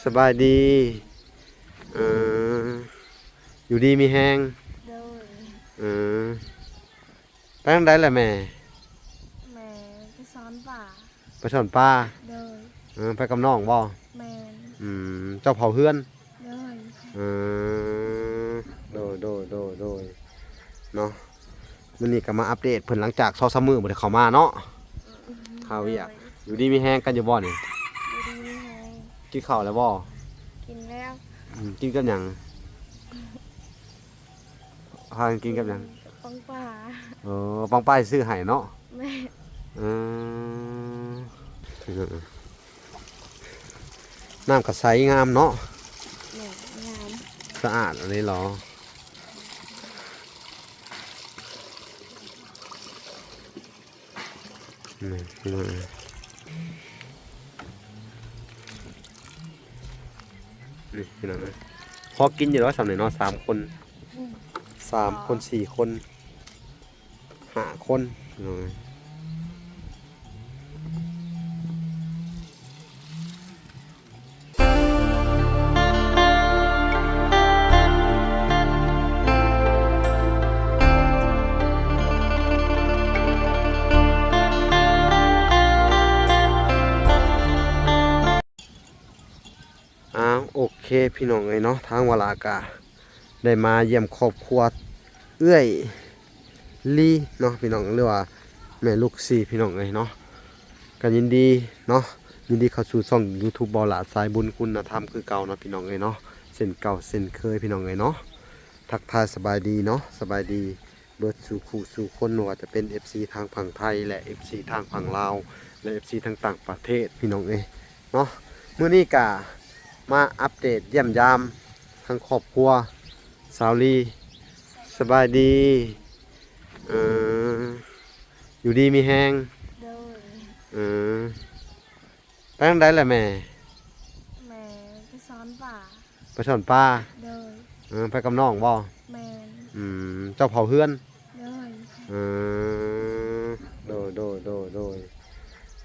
ສະບາຍດີ. ເອີ ຢູ່ດີມີແຮງ. ໂດຍ. ເອີ ໄປທາງໃດລະແມ່? ແມ່ໄປສອນປາ. ໄປສອນປາ? ໂດຍ. ເອີ ໄປກັບນ້ອງບໍ່? ແມ່ນ. ອືມ ເຈົ້າເຝົ້າເຮືອນ? ໂດຍ. ເອີ ໂດຍ ໂດຍ ໂດຍ ໂດຍ ເນາະ. ມື້ນີ້ກໍມາອັບເດດເພິ່ນ ຫຼັງຈາກສອງສາມມື້ບໍ່ໄດ້ເຂົ້າມາເນາະ. ອືມ ຄາວຽກ. ໂດຍ. ຢູ່ດີມີແຮງກັນຢູ່ບໍ່ນີ້? ຢູ່ດີມີແຮງ. ກິນເຂົ້າແລ້ວບໍ່? ກິນແລ້ວ. ອືມ ກິນກັບຫຍັງ? ພາກັນກິນກັບຫຍັງ? ອືມ ກັບປອງປາ. ເອີ ປອງປາຊື້ໃຫ້ເນາະ. ແມ່ນ. ເອີ ນ້ຳກໍໃສງາມເນາະ. ແມ່ນ ງາມ. ສະອາດອີ່ຫຼີເນາະ. ນີ້ພີ່ນ້ອງເອີຍ ນີ້ພີ່ນ້ອງເອີຍ ພໍກິນຢູ່ດອກສ່ຳນີ້ເນາະ ສາມຄົນ. ອືມ ສາມຄົນ ສີ່ຄົນ ຫ້າຄົນ ພີ່ນ້ອງເອີຍ. ອ້າວ ໂອເຄ ພີ່ນ້ອງເອີຍເນາະ ທາງວາລາກະໄດ້ມາຢ້ຽມຄອບຄົວເອື້ອຍ ລີເນາະ ພີ່ນ້ອງ ຫຼືວ່າແມ່ລູກສີ່ ພີ່ນ້ອງເອີຍເນາະ. ກໍຍິນດີເນາະ ຍິນດີເຂົ້າສູ່ຊ່ອງຢູທູບ ບໍ່ຫຼ້າສາຍບຸນຄຸນນະທຳຄືເກົ່າເນາະ ພີ່ນ້ອງເອີຍເນາະ ເຊັ່ນເກົ່າເຊັ່ນເຄີຍ ພີ່ນ້ອງເອີຍເນາະ. ທັກທາຍສະບາຍດີເນາະ ສະບາຍດີເບິດສູ່ຄູ່ສູ່ຄົນ ບໍ່ວ່າຈະເປັນເອັຟຊີທາງຝັ່ງໄທ ແລະ ເອັຟຊີທາງຝັ່ງລາວ ແລະ ເອັຟຊີທາງຕ່າງປະເທດ ພີ່ນ້ອງເອີຍເນາະ. ມື້ນີ້ກະມາອັບເດດຢ້ຽມຢາມທາງຄອບຄົວ ສາວລີ ສະບາຍດີ. ເອີ ຢູ່ດີມີແຮງ. ໂດຍ. ເອີ ໄປທາງໃດລະແມ່? ແມ່ໄປສອນປາ. ໄປສອນປາ? ໂດຍ. ເອີ ໄປກັບນ້ອງບໍ່? ແມ່ນ. ອືມ ເຈົ້າເຝົ້າເຮືອນ? ໂດຍ. ເອີ ໂດຍ ໂດຍ ໂດຍ ໂດຍ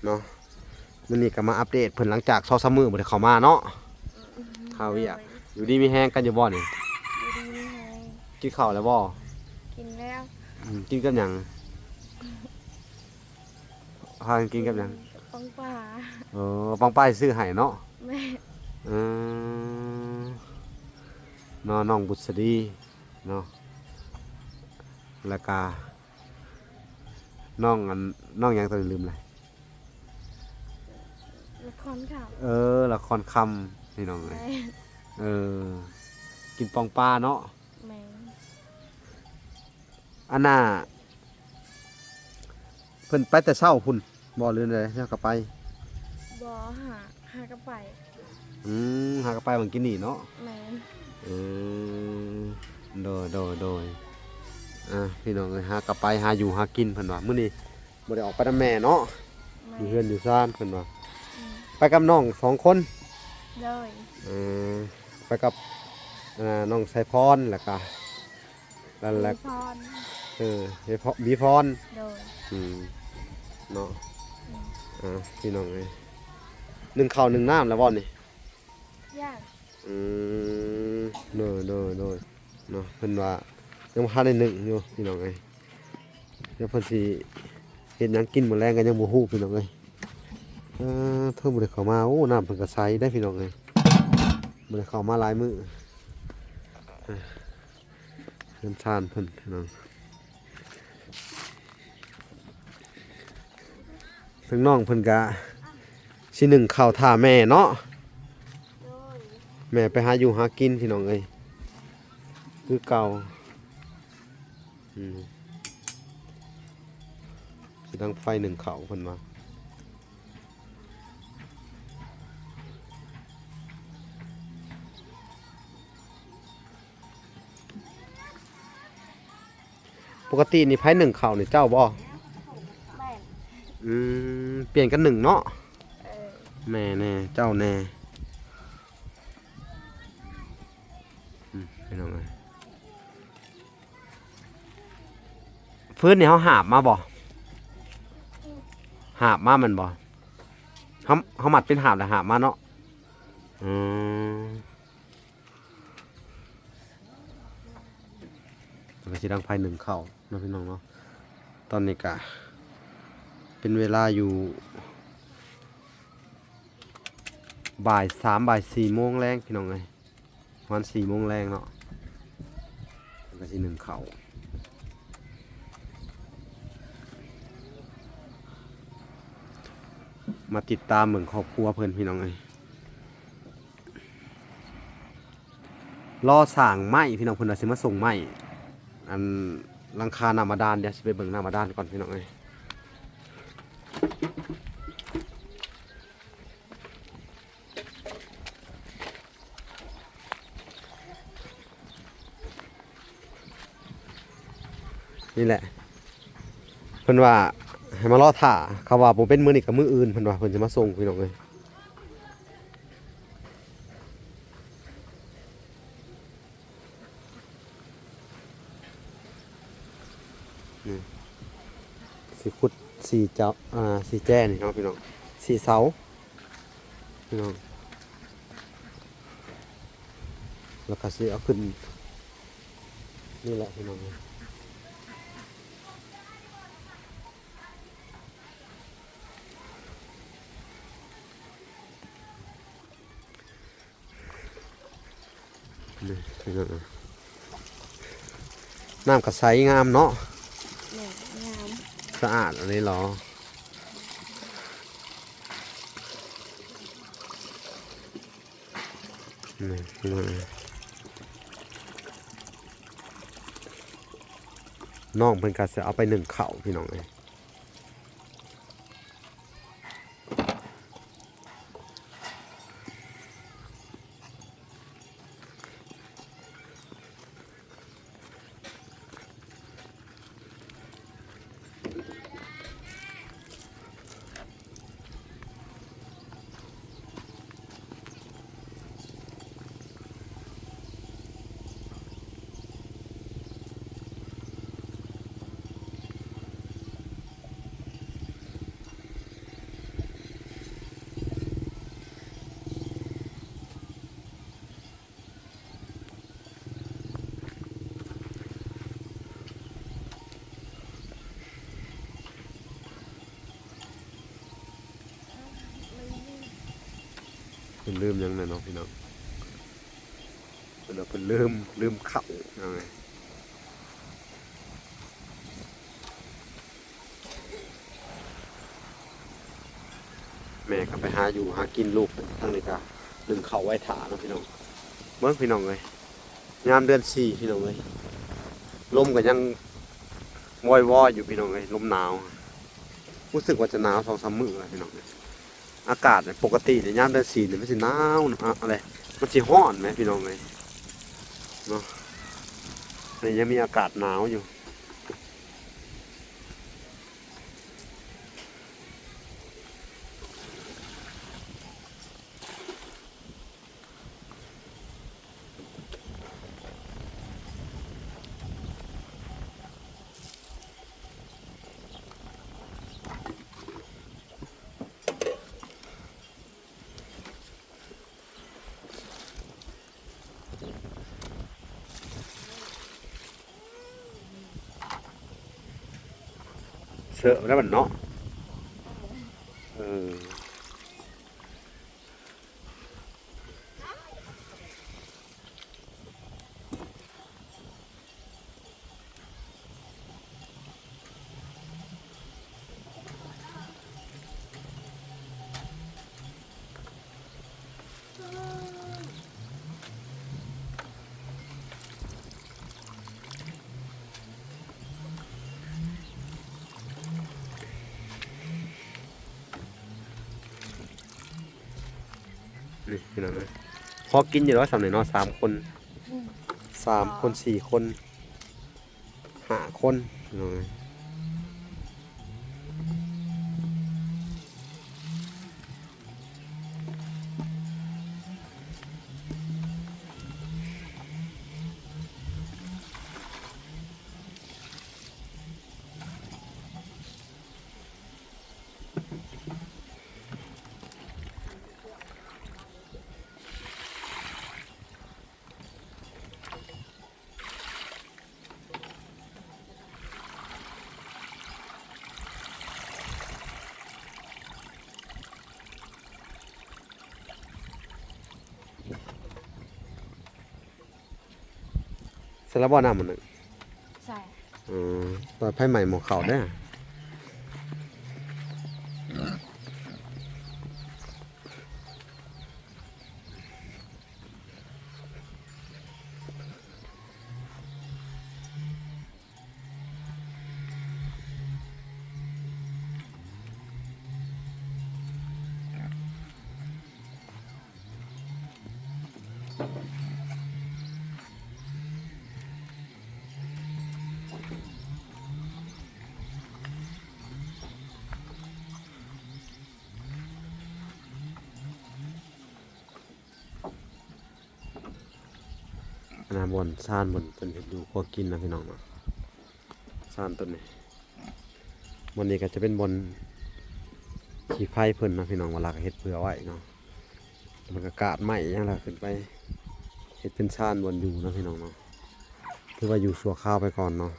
ເນາະ. ມື້ນີ້ກໍມາອັບເດດເພິ່ນ ຫຼັງຈາກສອງສາມມື້ບໍ່ໄດ້ເຂົ້າມາເນາະ. ອືມ ຄາວຽກ. ໂດຍ. ຢູ່ດີມີແຮງກັນຢູ່ບໍ່ນີ້? ຢູ່ດີມີແຮງ. ກິນເຂົ້າແລ້ວບໍ່? ກິນແລ້ວ. ອືມ ກິນກັບຫຍັງ? ພາກັນກິນກັບຫຍັງ? ກັບປອງປາ. ເອີ ປອງປາຊື້ໃຫ້ເນາະ. ແມ່ນ. ເອີ ເນາະ ນ້ອງບຸດສະດີ ເນາະ ແລ້ວກະນ້ອງອັນ ນ້ອງຫຍັງ ຕອນນີ້ລືມແລ້ວ. ລະຄອນຄຳ. ເອີ ລະຄອນຄຳ ພີ່ນ້ອງເອີຍ. ແມ່ນ. ເອີ ກິນປອງປາເນາະ. ແມ່ນ. ອັນນ່າ ເພິ່ນໄປແຕ່ເຊົ້າພຸ້ນບໍ່ ຫຼືໃດ? ຫາກໍໄປ. ບໍ່ ຫາ ຫາກໍໄປ. ອືມ ຫາກໍໄປຫວ່າງກິນນີ້ເນາະ. ແມ່ນ. ເອີ ໂດຍ ໂດຍ ໂດຍ. ອ່າ ພີ່ນ້ອງເອີຍ ຫາກໍໄປຫາຢູ່ຫາກິນ ເພິ່ນວ່າ ມື້ນີ້ບໍ່ໄດ້ອອກໄປນຳແມ່ເນາະ. ແມ່ນ. ຢູ່ເຮືອນຢູ່ຊານ ເພິ່ນວ່າ. ອືມ ໄປກັບນ້ອງສອງຄົນ. ໂດຍ. ເອີ ໄປກັບ ອ່າ ນ້ອງໄຊພອນ ແລ້ວກະ ນັ້ນແຫຼະ ມີພອນ. ເອີ ມີພອນ ມີພອນ. ໂດຍ. ອືມ ເນາະ. ອືມ ອ່າ ພີ່ນ້ອງເອີຍ ໜຶ້ງເຂົ້າໜຶ້ງນ້ຳແລ້ວບໍ່ນີ້? ຍັງ. ອືມ ໂດຍ ໂດຍ ໂດຍ ເນາະ. ເພິ່ນວ່າຍັງບໍ່ທັນໄດ້ໜຶ້ງຢູ່ ພີ່ນ້ອງເອີຍ. ດຽວເພິ່ນຊິເຮັດຫຍັງກິນມື້ແລງກໍຍັງບໍ່ຮູ້ ພີ່ນ້ອງເອີຍ. ເອີ ເທິງບໍ່ໄດ້ເຂົ້າມາ ໂອ້ ນ້ຳເພິ່ນກໍໃສໄດ໋ ພີ່ນ້ອງເອີຍ. ບໍ່ໄດ້ເຂົ້າມາຫຼາຍມື້. ເອີ ເຮືອນຊານເພິ່ນພີ່ນ້ອງ ທາງນ້ອງເພິ່ນກະຊິໜຶ້ງເຂົ້າຖ້າແມ່ເນາະ. ໂດຍ. ແມ່ໄປຫາຢູ່ຫາກິນ ພີ່ນ້ອງເອີຍ ຄືເກົ່າ. ອືມ ຊິດັງໄຟໜຶ້ງເຂົ້າເພິ່ນວ່າ. ປົກກະຕິນີ້ໃຜໜຶ້ງເຂົ້ານີ້ ເຈົ້າບໍ່? ແມ່ນ. ອືມ ປ່ຽນກັນໜຶ້ງເນາະ. ເອີ ແມ່ແນ່ ເຈົ້າແນ່. ອືມ ພີ່ນ້ອງເອີຍ ຟືນນີ້ເຮົາຫາບມາບໍ່? ຫາບມາແມ່ນບໍ່? ເຮົາ ເຮົາມັດເປັນຫາບແລ້ວຫາບມາເນາະ. ອືມ ຊິດັງໄຟໜຶ້ງເຂົ້າເນາະ ພີ່ນ້ອງເນາະ. ຕອນນີ້ກະເປັນເວລາຢູ່ ບ່າຍສາມ ບ່າຍສີ່ໂມງແລງ ພີ່ນ້ອງເອີຍ, ປະມານສີ່ໂມງແລງເນາະ. ເພິ່ນກະຊິໜຶ້ງເຂົ້າ ມາຕິດຕາມເບິ່ງຄອບຄົວເພິ່ນ ພີ່ນ້ອງເອີຍ. ລໍສ້າງໄມ້ ພີ່ນ້ອງ, ເພິ່ນວ່າຊິມາສົ່ງໄມ້ ອັນ ຫຼັງຄາໜ້າບາດານ. ດຽວຊິໄປເບິ່ງໜ້າບາດານກ່ອນ ພີ່ນ້ອງເອີຍ. ນີ້ແຫຼະ ເພິ່ນວ່າໃຫ້ມາລໍຖ້າ, ເຂົາວ່າບໍ່ເປັນມື້ນີ້ກະມື້ອື່ນ ເພິ່ນວ່າເພິ່ນຊິມາສົ່ງ ພີ່ນ້ອງເອີຍ. ນີ້ ຊິຂຸດສີ່ເຈົ້າ ອ່າ ສີ່ແຈນີ້ເນາະ ພີ່ນ້ອງ, ສີ່ເສົາ ພີ່ນ້ອງ, ແລ້ວກະຊິເອົາຂຶ້ນນີ້ແຫຼະ ພີ່ນ້ອງ. ນີ້ ພີ່ນ້ອງ, ນ້ຳກະໃສງາມເນາະ. ແມ່ນ ງາມ ສະອາດອັນນີ້ຫຼໍ. ນີ້ ພີ່ນ້ອງ, ນ້ອງເພິ່ນກະຊິເອົາໄປໜຶ້ງເຂົ້າ ພີ່ນ້ອງເອີຍ. ເພິ່ນລືມຫຍັງແດ່ເນາະ ພີ່ນ້ອງ, ເພິ່ນວ່າເພິ່ນລືມ ລືມເຂົ້າ ເອົາໄງ. ແມ່ກະໄປຫາຢູ່ຫາກິນ, ລູກທາງນີ້ກະໜຶ້ງເຂົ້າໄວ້ຖ້າເນາະ ພີ່ນ້ອງ. ເບິ່ງ ພີ່ນ້ອງເອີຍ, ຍາມເດືອນສີ່ ພີ່ນ້ອງເອີຍ, ລົມກະຍັງວອຍໆຢູ່ ພີ່ນ້ອງເອີຍ, ລົມໜາວ. ຮູ້ສຶກວ່າຈະໜາວສອງສາມມື້ແລ້ວ ພີ່ນ້ອງເອີຍ. ອາກາດປົກກະຕິນີ້ ຍາມເດືອນສີ່ນີ້ມັນຊິໜາວ ອາ ອະໄລ ມັນຊິຮ້ອນແໝ່ ພີ່ນ້ອງເອີຍ ເນາະ. ນີ້ຍັງມີອາກາດໜາວຢູ່. ເສີບແລ້ວມັນເນາະ ເອີ. ນີ້ພີ່ນ້ອງເອີຍ ພໍກິນຢູ່ດອກສ່ຳນີ້ເນາະ ສາມຄົນ ອືມ ສາມຄົນ ສີ່ຄົນ ຫ້າຄົນພີ່ນ້ອງເອີຍ. ອ ແຕ່ລະບໍ່ນ້ຳມັນໜຶ່ງ ໃສ່ ເອີ ຕອນໄຟໄໝ້ໝໍ້ເຂົ້າເດ້. ອັນນະ ບ່ອນຊານບ່ອນເພິ່ນເຮັດຢູ່ຄົວກິນນະພີ່ນ້ອງເນາະ ຊານຕົ້ນນີ້. ບ່ອນນີ້ກໍຈະເປັນບ່ອນຂີ້ໄຟເພິ່ນເນາະພີ່ນ້ອງ ວ່າລາກເຮັດເພື່ອໄວ້ເນາະ ແລ້ວມັນກໍກາດໄມ້ຫຍັງລະຂຶ້ນໄປເຮັດເປັນຊານບ່ອນຢູ່ເນາະພີ່ນ້ອງເນາະ. ຖືວ່າຢູ່ຊົ່ວຄາວໄປກ່ອນເນາະ.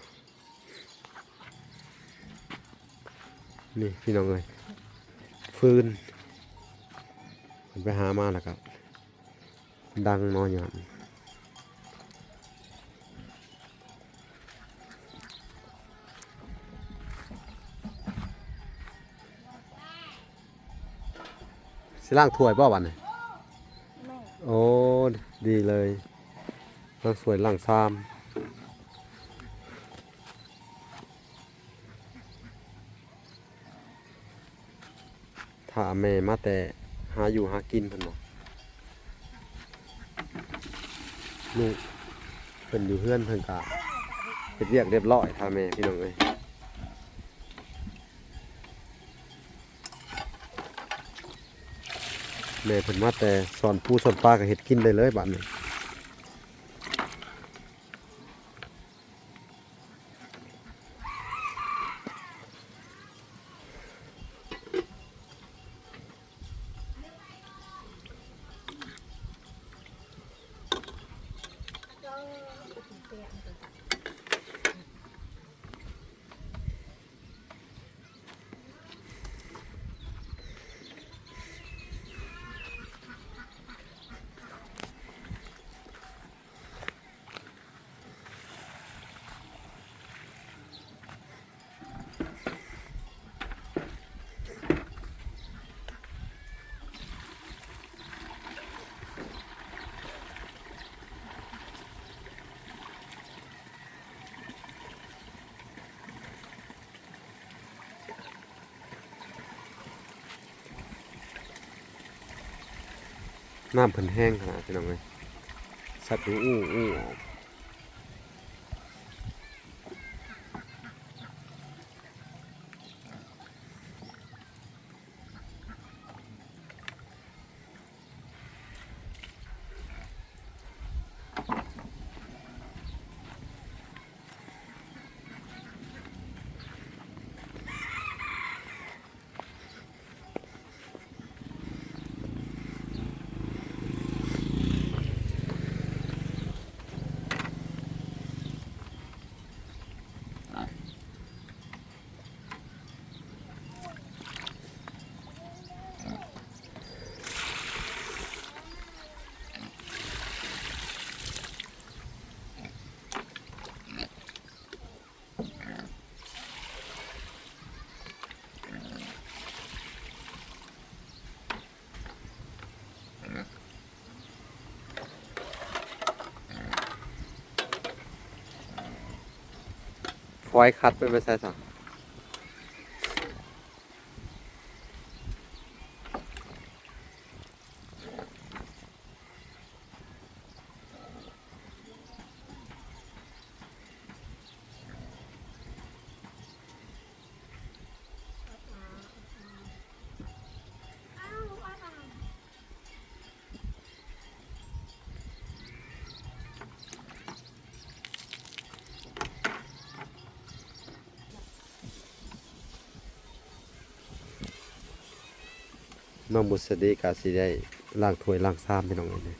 ນີ້ພີ່ນ້ອງເອີຍ ຟືນ ເພິ່ນໄປຫາມາແລ້ວກໍດັງເນາະ ຢູ່ຫັ້ນ. ຊິລ້າງຖ້ວຍບໍ່ບັດນີ້? ແມ່ນ. ໂອ້ ດີເລີຍ ລ້າງຖ້ວຍລ້າງຊາມ. ຖ້າແມ່ມາແຕ່ຫາຢູ່ຫາກິນເພິ່ນບອກ ລູກເພິ່ນຢູ່ເຮືອນເພິ່ນກະເຮັດວຽກລຽບຮ້ອຍ ຖ້າແມ່ ພີ່ນ້ອງເອີຍ. ແມ່ເພິ່ນມາແຕ່ສອນປູສອນປາກໍເຮັດກິນໄດ້ເລີຍບາດນີ້. ນ້ຳເພິ່ນແຮງຂະໜາດ ພີ່ນ້ອງເອີຍ ສັດຢູ່ອູ່ໆ. ຟອຍຄັດໄປໄປໃສຊະ? ນ້ອງບຸດສະດີກະຊິໄດ້ລ້າງຖ້ວຍລ້າງຊາມ ພີ່ນ້ອງເອີຍ. ນ້ອງບຸດສະດີກະຊິໄດ້ລ້າງຖ້ວຍລ້າງຊາມ ພີ່ນ້ອງເອີຍ.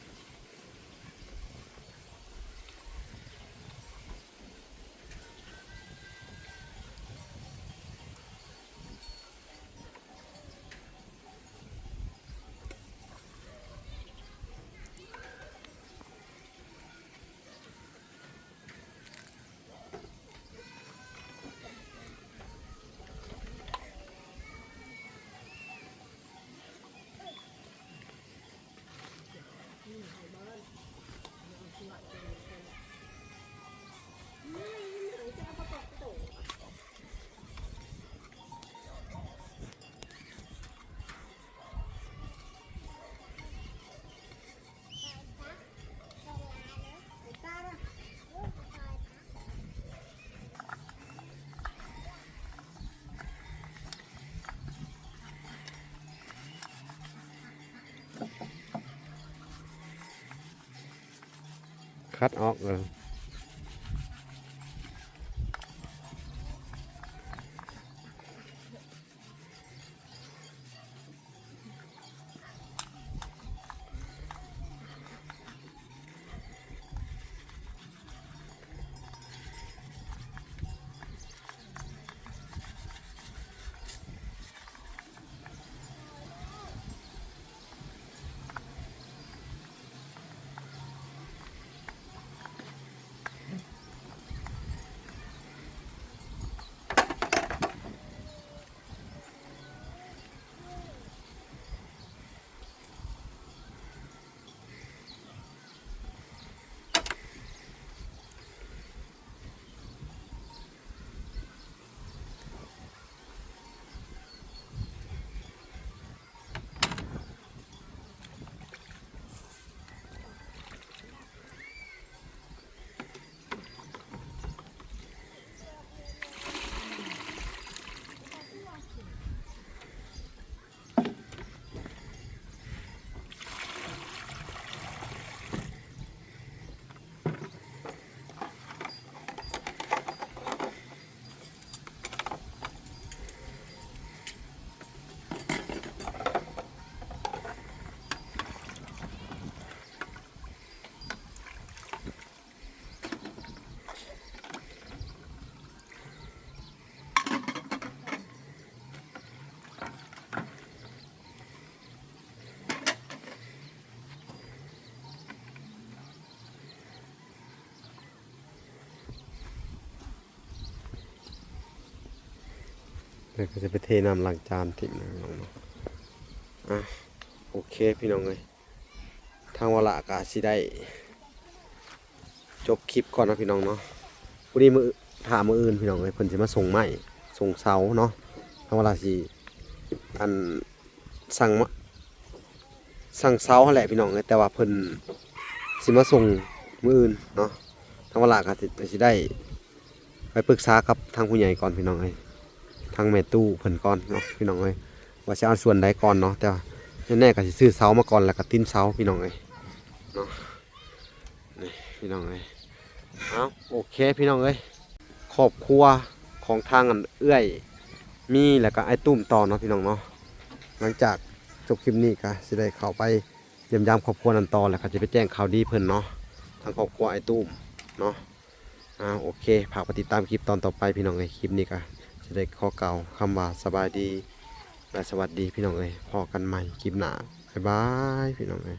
ຄັດອອກ ເອີ. ແລ້ວກໍຈະໄປເທນ້ຳລ້າງຈານຖິ້ມເນາະ ພີ່ນ້ອງເນາະ. ອ່ະ ໂອເຄ ພີ່ນ້ອງເອີຍ ທາງວາລະກໍຊິໄດ້ຈົບຄລິບກ່ອນເນາະ ພີ່ນ້ອງເນາະ. ພໍດີມື້ ຖ້າມື້ອື່ນ ພີ່ນ້ອງເອີຍ ເພິ່ນຊິມາສົ່ງໄມ້ ສົ່ງເສົາເນາະ. ທາງວາລະຊິ ອັນ ສັ່ງມາ ສັ່ງເສົາຫັ້ນແຫຼະ ພີ່ນ້ອງເອີຍ ແຕ່ວ່າເພິ່ນຊິມາສົ່ງມື້ອື່ນເນາະ. ທາງວາລະກໍຊິ ກໍຊິໄດ້ໄປປຶກສາກັບທາງຜູ້ໃຫຍ່ກ່ອນ ພີ່ນ້ອງເອີຍ ທາງແມ່ຕູ້ເພິ່ນກ່ອນເນາະ ພີ່ນ້ອງເອີຍ ວ່າຊິເອົາສ່ວນໃດກ່ອນເນາະ. ແຕ່ວ່າແນ່ໆກໍຊິຊື້ເສົາມາກ່ອນ ແລ້ວກໍຕີນເສົາ ພີ່ນ້ອງເອີຍເນາະ. ນີ້ ພີ່ນ້ອງເອີຍ ເອົາ ໂອເຄ ພີ່ນ້ອງເອີຍ ຄອບຄົວຂອງທາງອັນເອື້ອຍມີ ແລ້ວກໍອ້າຍຕຸ້ມຕໍ່ເນາະ ພີ່ນ້ອງເນາະ. ຫຼັງຈາກຈົບຄລິບນີ້ກໍຊິໄດ້ເຂົ້າໄປຢ້ຽມຢາມຄອບຄົວນັ້ນຕໍ່ ແລ້ວກໍຈະໄປແຈ້ງຂ່າວດີເພິ່ນເນາະ ທາງຄອບຄົວອ້າຍຕຸ້ມເນາະ. ອ່າ ໂອເຄ ຝາກໄປຕິດຕາມຄລິບຕອນຕໍ່ໄປ ພີ່ນ້ອງເອີຍ. ຄລິບນີ້ກໍຊິໄດ້ຂໍກ່າວຄຳວ່າສະບາຍດີ ແລະ ສະຫວັດດີ ພີ່ນ້ອງເອີຍ. ພໍ້ກັນໃໝ່ຄລິບໜ້າ ບາຍບາຍ ພີ່ນ້ອງເອີຍ.